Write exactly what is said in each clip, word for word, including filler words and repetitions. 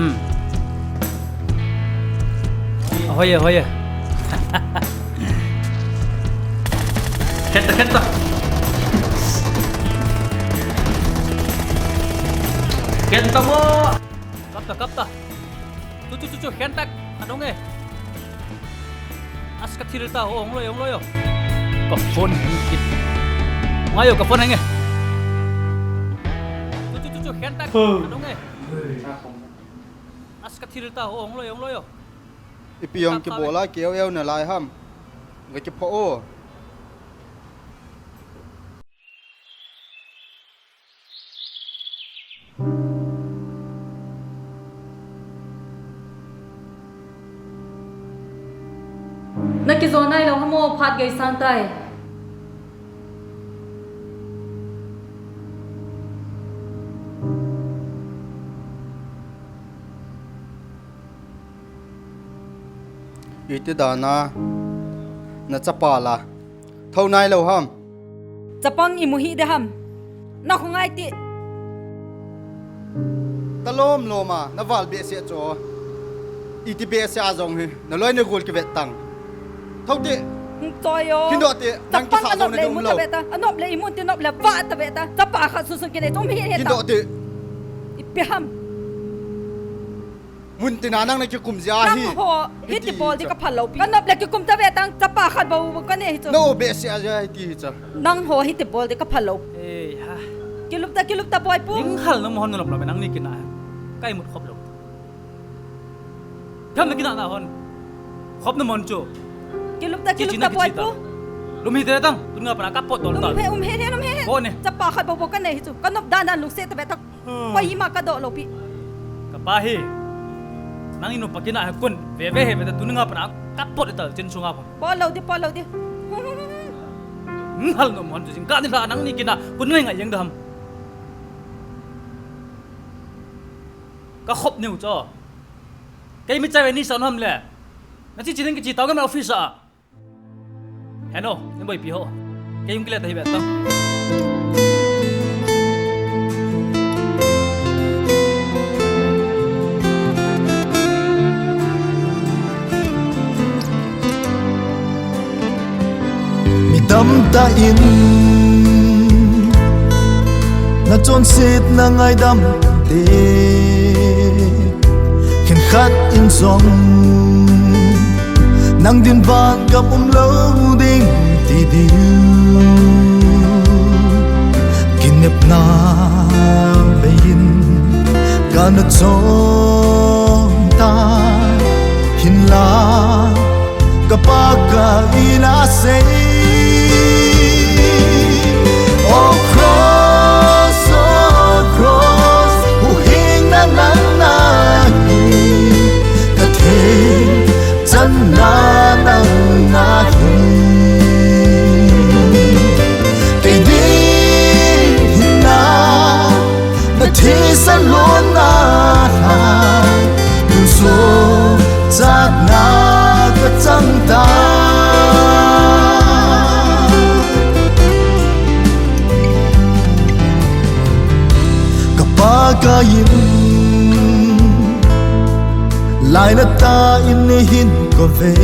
Hmm. Ahoiye, ahoiye. Khen ta, khen ta. Khen ta mo. Kap ta, kap ta. Chu, chu, chu, chu, khen ta. Adong e. As ka thil ta, o, hung loi, hung loi o. Ka phone hung kit. Ngai o, ka phone hung e. Chu, chu, chu, chu, khen ta. Adong e. As ka thil ta, o, hung loi, hung loi o. Ipi jong kibol a keu eu nalai ham. Ga kipho o. Na kijo nailou ham o, phat gei sang tai. Iti dan a, na chapa la. Thou nailou ham. Chapang imu hih de ham. Na khongai ti. Ta lom lom a, na val behseh chu. Iti behseh a jong hi, na loi na gol kivet tang. Thou ti. Hung choi o. Kin doh ti, nang kisa jong na dum lou. Anop le imu ti nop le va ta ve ta. Chapa khat sun sun kinei chom hi he ta. Kin doh ti. Ipi ham. Mun tina nang na kikum jia hi. Nang ho, hiti bol di ka phal lou pi. Ka nop le kikum ta ve tang, chapa khat bou bou ka nei hi chu. No, behseh a jia hiti hi chu. Nang ho, hiti bol di ka phal lou. Ei, ha. Kilup ta, kilup ta, boi pu. Ning hal na mo hon na lop lop, nang ni kina. Ka imut khop lou. Pham na kina na hon. Khop na mo hon chu. Kilup ta, kilup ta, boi pu. Lum hi te tang, tun nga pana ka pot dol ta. Um he, um he, um he, um he. Bo ne. Chapa khat bou bou ka nei hi chu. Ka nop dan dan lungset ta ve tang. Koima ka doh lou pi. Ka pa hi. Nang inu pa kina he kun. Ve ve he ve ta tun nga pana ka pot ta chin sunga pa. Pot lou di, pot lou di. Hmm, hal no mo hon chu jing ka ni la nang ni kina kun ngai ngai jeng da ham. Ka khop neu cho. Kei mi chai ve ni sa no ham le. Na chi chi ning ki chi tao ka me office a. Heno, ni boi pi ho. Kei hung kile ta hi ve ta. Mi tamtah in na chonset na ngaidam te, khenkhat in jong nang din vangam um lou ding ti diu. Kinepna bei in ka na chon ta, hinla ka pa ka ina sei. O cross, o cross, huhhingna nang nahi, ka thei channa nang nahi. Kei ding hinna, na thisa lonna hang, tun so chatna ka chang ta. Ka pa ka in, lai na ta in ni hin ko ve.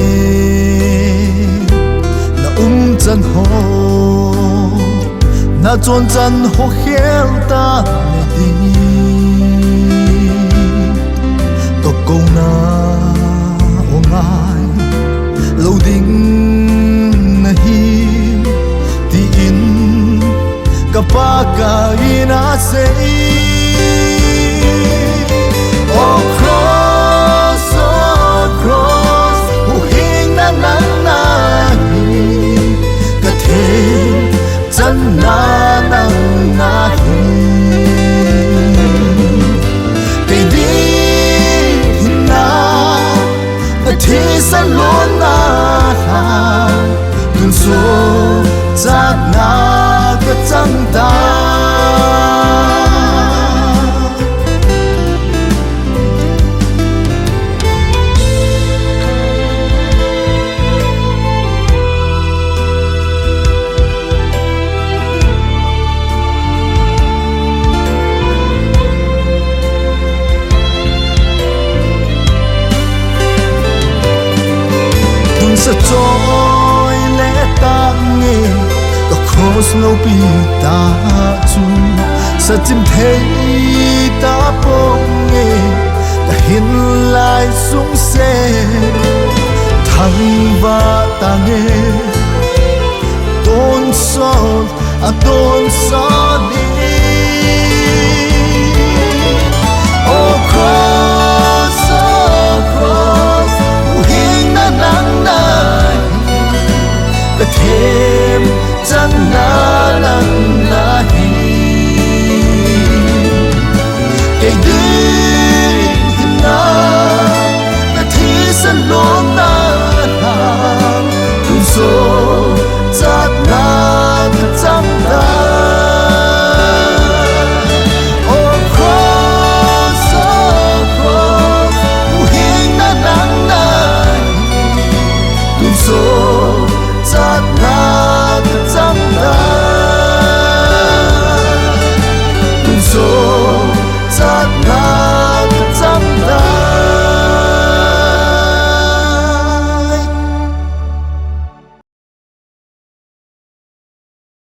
Na um chan ho, na chon chan ho khel ta na ding. Ka kona o ngai lou ding nahi, tiin ka pa ka ina sei. O cross, o cross, huhhingna nang nahi, ka thei channa nang nahi. Kei ding hinna, na thisa lonna hang, tun so chatna ka chang ta. Loupi ta chu sachim thei ta ponge, kahin lai sungse thangvah tange, tonsot a tonsot ni